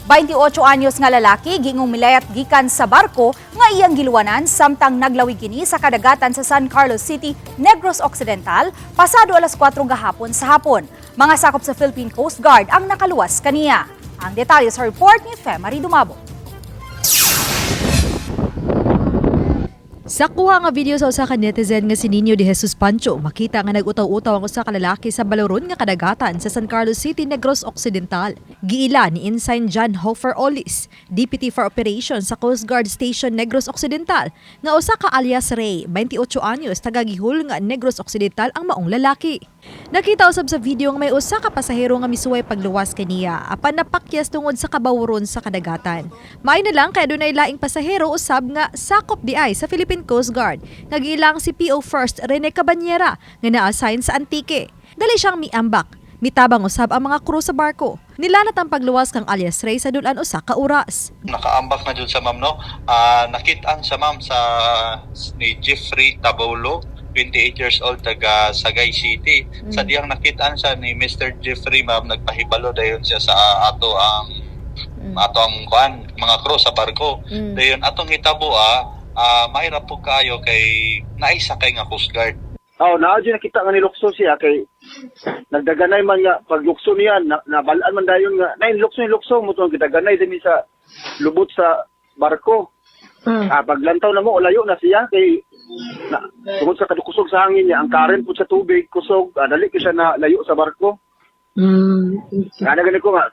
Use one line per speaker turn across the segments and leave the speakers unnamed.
28 anyos nga lalaki giingong milayat gikan sa barko nga iyang giluwanan samtang naglawig kini sa kadagatan sa San Carlos City, Negros Occidental, pasado alas 4 gahapon sa hapon. Mga sakop sa Philippine Coast Guard ang nakaluwas kaniya. Ang detalye sa report ni Femary Dumabo.
Sa kuha nga video sa usa ka netizen nga si Nino de Jesus Pancho, makita nga nag-utaw-utaw ang usa ka lalaki sa baloron nga kadagatan sa San Carlos City, Negros Occidental. Giila ni Ensign John Hofer Olis, Deputy for Operations sa Coast Guard Station Negros Occidental, nga usa ka alias Ray, 28 anyos, taga Gihul nga Negros Occidental ang maong lalaki. Nakita usab sa video nga may usa ka pasahero nga misuway pagluwas kaniya apan napakyas tungod sa kabawron sa kadagatan. Maayo na lang kay adunay laing pasahero usab nga sakop diay sa Philippine Coast Guard nga giilang si PO First Rene Cabanyera nga na-assign sa Antique. Dali siyang miambak. Mitabang usab ang mga crew sa barko. Nilanat ang pagluwas kang alias Ray sa dulan usa ka oras.
Nakaambak na jud sa ma'am, no. Ah, nakitaan sa ma'am sa ni Jeffrey Tabolo, 28 years old, taga Sagay City. Sa diyang nakitaan sa ni Mr. Jeffrey, ma'am, nagpahibalo dayon siya sa ato ang kuan, mga crew sa barko. Dayon atong hitabo, mahirap po kaayo kay naisakay nga Coast Guard.
Oh, naa jud nakita nga nilukso siya kay nagdaganay man nga paglukso niya na, nabalaan man dayon nga nay lukso ni lukso mo tong gidaganay dinhi sa lubot sa barko. Ah, paglantaw na mo layo na siya kay na, tungod sa kadukusog sa hangin niya ang current pud sa tubig kusog, dali ko siya na layo sa barko. Nga na gani ko nga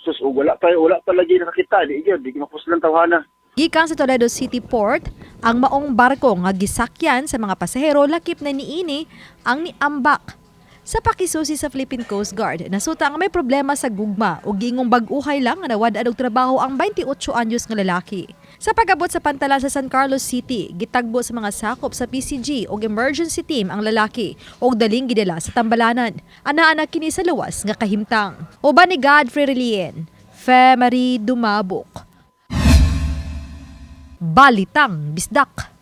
sus ug wala pa lagi nakakita di gyud di mapuslan tawhana.
Gikan sa Toledo City Port, ang maong barko nga gisakyan sa mga pasahero lakip na niini ang niambak. Sa pakisusi sa Philippine Coast Guard, nasuta nga may problema sa gugma ug giingong bag-uhay lang nga nawad-an og trabaho ang 28 anyos nga lalaki. Sa pag-abot sa pantalan sa San Carlos City, gitagbo sa mga sakop sa PCG og emergency team ang lalaki ug daling gidala sa tambalanan. Ana-ana kini sa luwas nga kahimtang. Uban ni Godfrey Relien, Fe Marie Dumabok. Balitang Bisdak.